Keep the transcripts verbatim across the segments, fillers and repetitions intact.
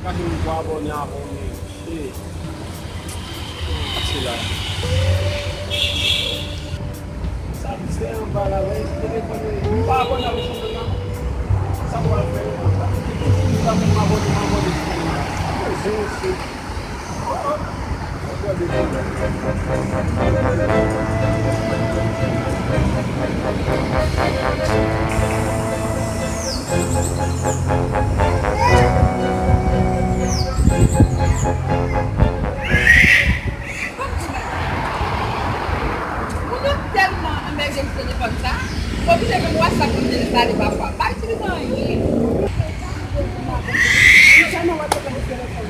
Gade yon gwo abòne, abòne. Ee. Pase la. Sa di se anba la, wè, telefòn li. M pa abòne avèk chanèl la. Sa m pral fè? M pa fè m abòne, m abòne. Mwen zen, mesye. Moun yo tèlman anmède m telefòn sa, oblije menm WhatsApp mwen dezenstale pafwa. Pa itilize anyen.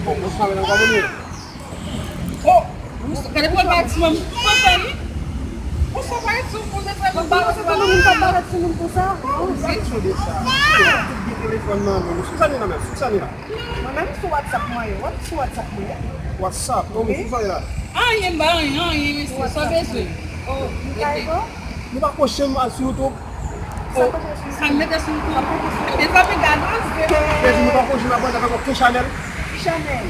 Bon, mwen pa wè nan abòne. Oh, gade pral bay timoun. Kontan wi. Ou sa pa ret sou moun nan. Ou pa ret sou moun nan, ou pa ret sou moun konsa. Ou pa ret sou de sa. Ou tout gen telefòn nan men. Sou sa li nan men, sou sa li la. Mwen menm sou WhatsApp mwen ye. Wè sou WhatsApp mwen ye. WhatsApp, non, men sou sa li la. Anyen, m pa anyen, anyen, mesye. Sa w bezwen. Oh, rete. Nou pa ko janm al sou YouTube. Sa m mete sou YouTube. Ebyen, sa m gade. Mezanmi, nou pa ko janm abòne avèk okenn chanèl. Ki chanèl?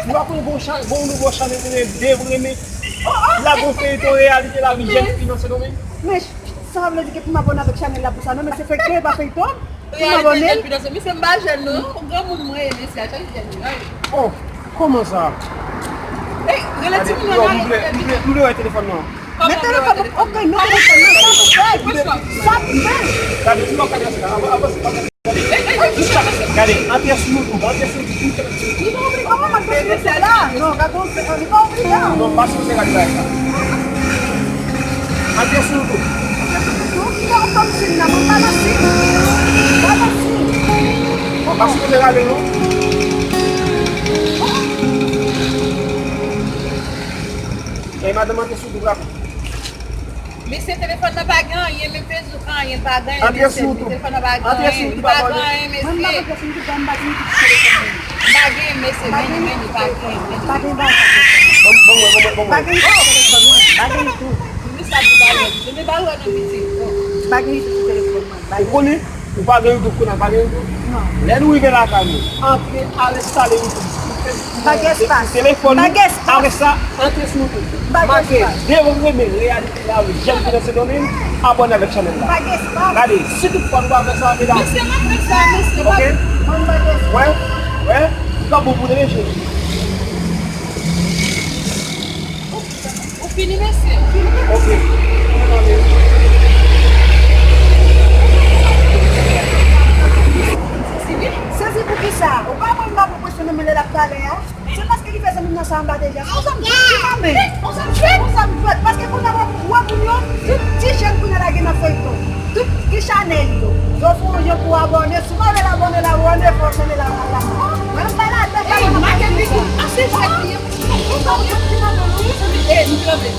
Nou pa konn gon cha-, gon nouvo chanèl ki rele Dev Rene. La gon feyton reyalite lavi jèn fi nan Sendomeng. Men sa vle di ke pou m abòne avèk chanèl la pou sa, non, men se feyton, e pa feyton. Pou m abòne. Reyalite jèn fi nan Sendomeng, misye m pa jèn non. Granmoun mwen ye, mesye, a chak jèn yo. Oh, kòman sa? Ey, rele timoun yo la. Nou vle, nou vle, nou vle wè telefòn nan. Men telefòn, ok, men telefòn nan, sa pou fè? Sa pou fè? Gade, ti pa gade sa. Avan, avan, avan. Gade, antre sou YouTube, antre sou YouTube. Li pa oblije, kòman mwen antre sou YouTube la? Non, gade, li pa oblije. Non, pa sipoze gade bagay sa. Antre sou YouTube. Antre sou YouTube, ki fè w tann sin nan, mwen pa nan sin. Pa nan sin. Pa sipoze gade, non. E madanm antre sou YouTube la. Mesye, telefòn nan pa gen anyen, men Facebook anyen pa gen anyen, mesye. Telefòn nan pa gen anyen, li pa gen anyen, mesye. M pa gen mesye, men li, men li pa gen, men li pa gen. Ban mwen, ban mwen, ban mwen. Pa gen telefòn mwen, pa gen YouTube. Li sa di bagay, li pa wè nan pitit. Pa gen YouTube sou telefòn mwen. Ou konnen? Ou pa gen YouTube kounye a, pa gen YouTube? Non. Lè nou rive lakay nou, antre, al enstale YouTube sou Facebook, sou telefòn nou. Pa gen espas. Apre sa, antre sou YouTube. Pa gen espas. Make Dev Rene, reyalite lavi jèn ki nan Sendomeng, abòne avèk chanèl la. Pa gen espas. Gade, si tout fwa nou pa fè sa, medam. Mesye, m ap fè sa, mesye. Ok? Mwen pa gen espas. Wè, wè, li pa bon pou nou, mesye. Ou fini, mesye? Ou fini, mesye? Ok. Sezi poukisa? Ou pa wè m pa pran presyon nan men lè l ap pale a? Se paske li fè zanmi m nan sa anba deja. Se yon zam jwèt li nan men. Yon zam jwèt? Yon zam jwèt. Paske kounye a w ap wè moun yo, tout ti jèn kounye a lage nan feyton. Tout ki chanèl yo. Yo fè yon jan pou abòne. Si w pa vle l abòne la, ou abòne fò, chanèl la, la. Mwen m pa la, tèt la, mwen pa la. Ey, make li kou. Ase jwèt li ye. Ou pa wè ki nan men nou, wi. Ey, nou kanpe.